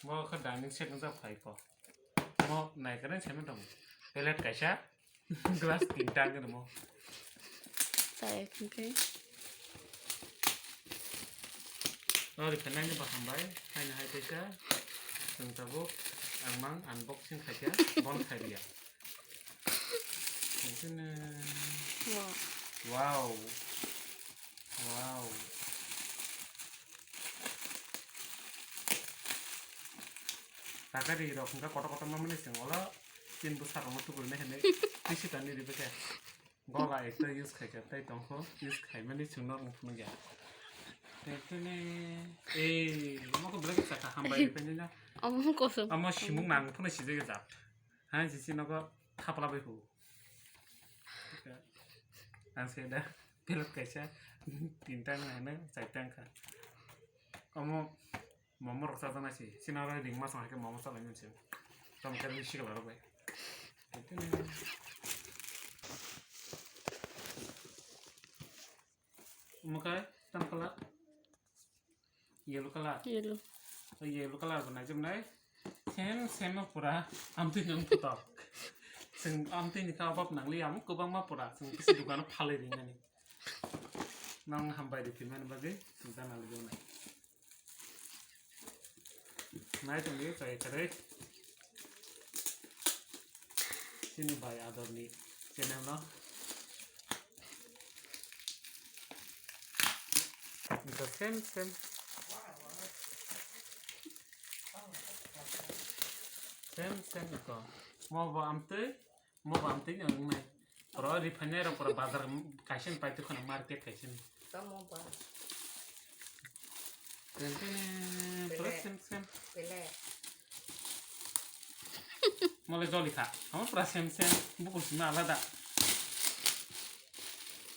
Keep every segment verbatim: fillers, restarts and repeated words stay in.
Bo khe dining set wngjak phai ko. Mo nai kwrwi saiman tongo. Plate kaisa, glass tinta wngkhe namo. Chai hwnkhe. Ori khe naini bo hambai, haino hai tei kha. Chwng tabuk ang mang unboxing khaikha, bon khai liya. Wow. Wow. Wow. Takari rok hwnka kotor kotor mamani chwng olo tin bwsa rokno tukulna hinwi twi swkang ni ribaikha. Goga ekta use khaikha tei tongkho use khaimani chwngno wng phunukya. Tentene. Ei, omo khe belai khe chakha hambai ripainina. Omo kosom. Omo simung nang phano sijak jat. Hai sisi nogo thapla bai hu. Ang se da pelot kaisa tinta wng hano chaita wngkha. Omo momo rok chajaknai se sina oro ring masong hai khe momo chalai nang se. Tamo khe ring sikla rok bai. Omo khe tam kala. Yellow colour. Yellow. O yellow colour bo naijak nai. Same, same no pura. Amtwi ni wngtok. Chwng amtwi ni kha obab nangli ang kwbangma pura. Chwng kisi dukano phalwi ringani. Nang hambai rw phaimani bagwi chwng ta nalijaknai. Nai tongdi chai kwrwi. Chini bai adorni channel no. Ito same, same. Same, same ito. Mo bo amtwi, mo bo amtwi ni wngnai. Pura refinery rok pura bazar kaisa ni paitwi kheno market kaisa ni. Tamo ba. Tene, tene, pura same, same. Pele. Mole joli kha. Amo pura same, same. Bukul sima alada.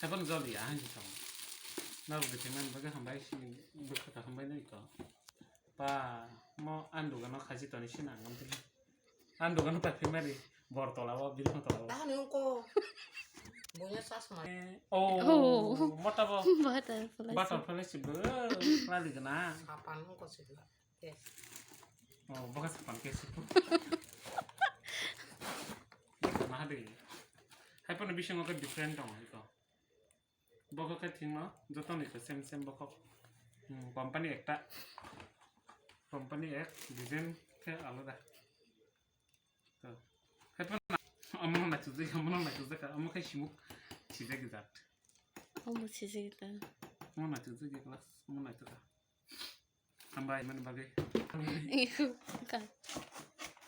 Haibano joli ya, hanji tong. Narok de payment bagwi hambai sini bwkha ka hambai nai ko. Pa, mo an dogano khachi toni sina ngam tini. An dogano ta payment ri bor tola o, bil tola o. Tahani ungko. Bunya sas ma. Oh, mota bo. Butterfly. Butterfly si bo. Lali gana. Sapan ungko si. Yes. Oh, baka sapan ke si. Mahadi. Hai pano bisingo ke different dong hai ko. Bokho khe thwngno joto ni khe same same bokho. Hmm, company ekta. Company ek, design khe alada. To, hai phano omono naithokjak, omono naithokjak, omo khe simuk sijak jat. Omo sijak jat. Omo naithokjak glass, omo naithok. Hambai mani bagwi. Ka.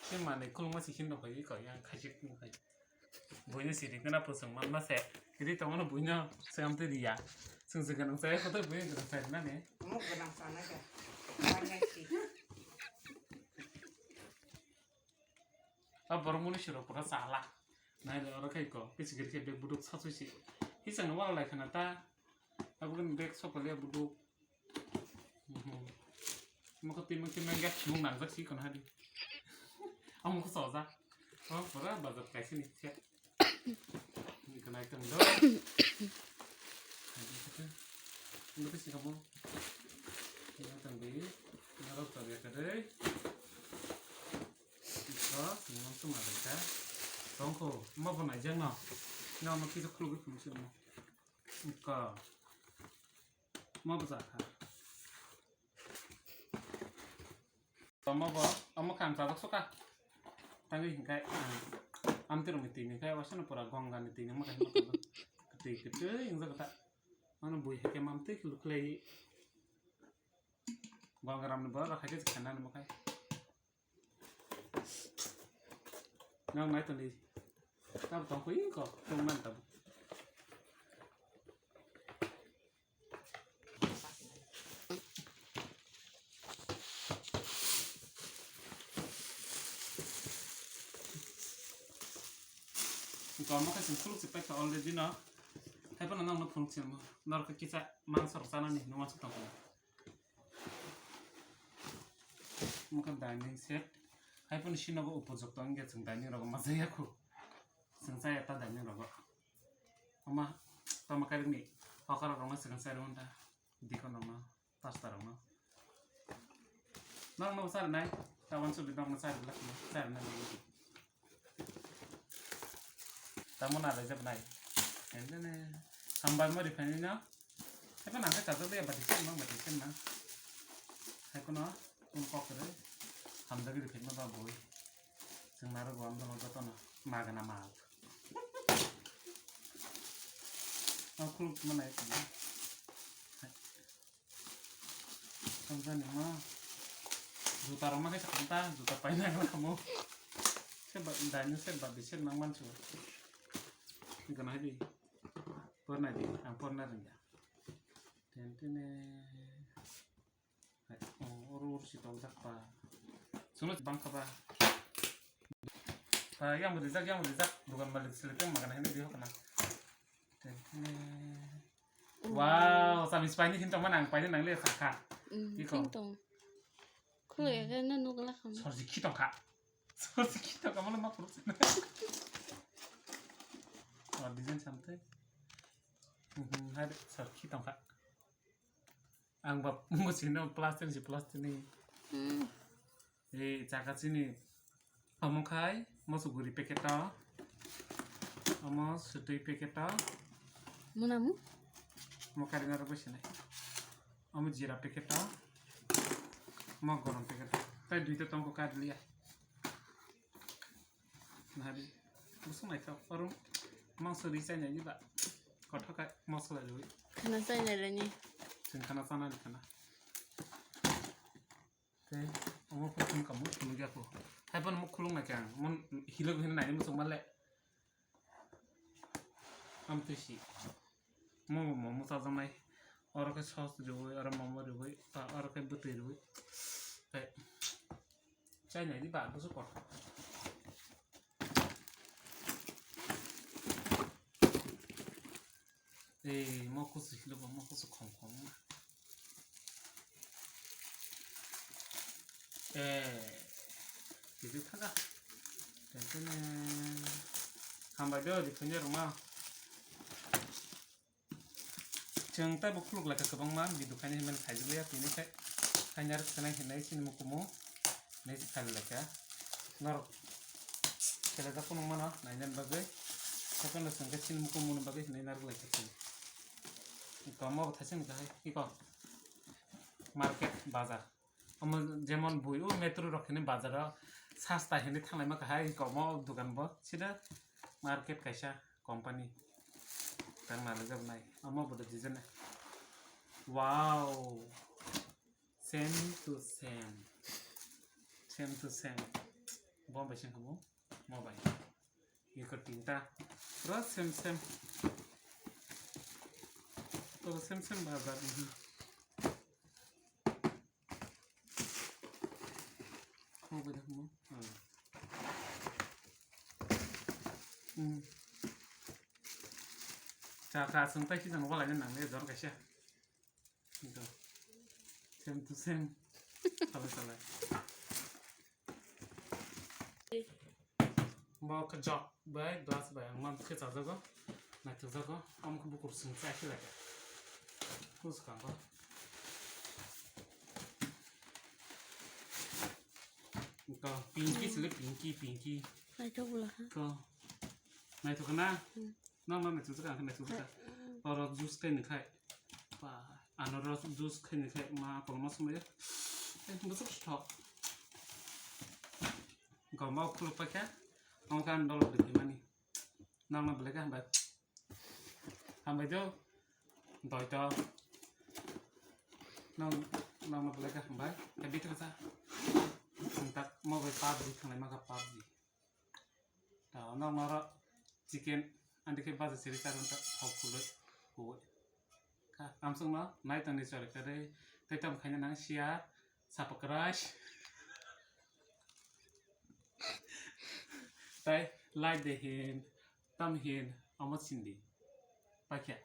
Khe manwi khulungma si khin rok hai kha yang khaisik khai. Buino siri kana pusung manma se. Kiri tongmano buino sengam te riya. Sung sung ganang saya kotor buino ganang saya nani. Mo ganang sana ka. Banyak sih. A borok muni siro pura chala. Nai le oro khai ko. Kisi kiri khe bek buduk sasui si. Hisang no wala lai khana ta. Abo khe bek sokole buduk. Mhm. Mokho twi mung twi mung gas mung nangjak si kono hadi. Amo kho soja. Oh, pura bazar kaisa ni khe. Ni kana item do. Hadi khe. Ndo khe si kamo. Ni item bi. Narok to ya kadai. Iko, singam suma reka. Tongkho, ma bo nai jang no. No, no, kisa khulugwi phunuk sirmo. Iko. Ma bo jakha. Toma bo, omo kha ang chabak suka. Tangwi hinkai ang amtwi rokni twi ni khai wasano pura gongani twi ni ma khai ma twi kwtwi wng jak ta. Ano bui hai khe mamtwi khuluk khlai. Gonga ramni borok rok hai khe khanani ma khai. Nang nai tongdi. Tab tong kho iko tong nan tab. Iko mo khe sing khuluk se paikha already no. Hai phano nang no phunuk se mo. Norok kisa mangsa rok chanani nungma se tong kho. Omo khe dining set. Hai phano sinogo upojukto wngya chwng dining rogo ma chaya khu. Chwng chaya ta dining rogo. Omo tamo kairokni okra rokno chwng chai rwkha ta. Dikon rokno, pasta rokno. Nang no chari nai? Tabang sudi dong na chari lakna, chari na. Tamo na lai jab nai. Ende ne. Hambai mo rifai no. Eba nang khe chajak le bati sen mang, bati sen mang. Hai kono, kun kok re. Hamjak rifai ma ba boi. Chwng naro go amdo no joto no. Magana ma. Ang khuluk ma nai. Tamjani ma. Juta rok ma khe sakha ta, juta paina kamo. Se ba dai no se ba di se nang man chu. Gana hai di. Porna di, ang porna ringya. Ten tene. Hai, oh, oro oro si tong jak pa. Suno bang kha ba. Ah, yang rijak, yang rijak. Dukan malik selek yang magana hai di hokna. Ten tene. Wow, samis paini hin tongma nang paini nang le sakha. Mm, iko. Hin tong. Khuloi ya ke na nugla kham. Sorji khi tongkha. Sorji khi tongkha mano ma phuru sina. Oh, design samte. Mhm, hai de, sor khi tongkha. Ang ba musino plastic si plastic ni. Hmm. Ei, chaka chini. Omo khai, moso guri packet o. Omo sutui packet o. Muna mu? Omo kari naro bosi nai. Omo jira packet o. Omo gorom packet o. Tai duita tongko kari liya. Nari. Busung naithok. Orum. Mangso ri chai nai ba. Kothok kai mosla rwi. Khana chai nai rani. Chwng khana chana ni khana. Tei omo khulung kamu khulung ya ko. Hai pon mo khulung na kyang. Mon hilok hin nai mo song male. Am tui si. Mo mo mo sa jang nai. Oro khe sauce rwi, oro momo rwi, oro khe bwtwi rwi. Tei chai nai di ba busu kor. Ei, mo kusu hilo ba mo kusu khom khom. Eh, tidi thaga. Tentene. Hambai do, di phunyo rwma. Chwng tei bo khuluk lai kha kwbangma, video khaina hinmani khaijak liya, tini khai khaina rwkha nai hinwi chini mukumu hinwi se khailai kha. Norok kelaijak phunuk mano nainani bagwi, haikhe no chwng khe chini mukumu ni bagwi hinwi narwk lai kha chwng. Iko omo bo thaising ni kahai iko market bazar. Omo jemon bui o metro rok hinwi bazar o sasta hinwi thanglai ma kahai, iko omo dukan bo sida market kaisa. Company tang nalaijak nai. Omo bo design. Wow. Same to same. Same to same. Bo bai sing kamo. Mo bai. Iko tinta. Pura same same. Pura same same ba ba. Mhm. Kho bai da mo. Hmm. Cha kha sung tai kisa nokla nang le don kaisa. Ito. Same to same. Salai salai. Bo khe jok bai glass bai ang man khe chajago. Naithokjago. Omo khe bukur sung chai khe lai. Kus kang ba. Ito pinky sile pinky pinky. Naithok bwla kha. Ito. Naithok na. Hmm. Nang nang naithok jaka ang naithok jaka. Hmm. Oro juice khai ni khai. Ba, ano oro juice khai ni khai ma kolma sumaya. Eh, busuk thok. Gomba khuluk pakha. Ang kan dol de mani. Nang nang belai kha hambai. Hambai do. Doi do. Nang nang nang belai kha hambai. Ka bit kha sa. Sing tak mo bai PUBG thanglai ma ka PUBG. Ta nang nang ro chicken andi khe baja siri ta ron ta thok khuloi. Koi. Ka amsung no nai tang ni chore kare. Tai tam khaina nang share, subscribe. Tai like de hin, tam hin, amo sindi. Pakya.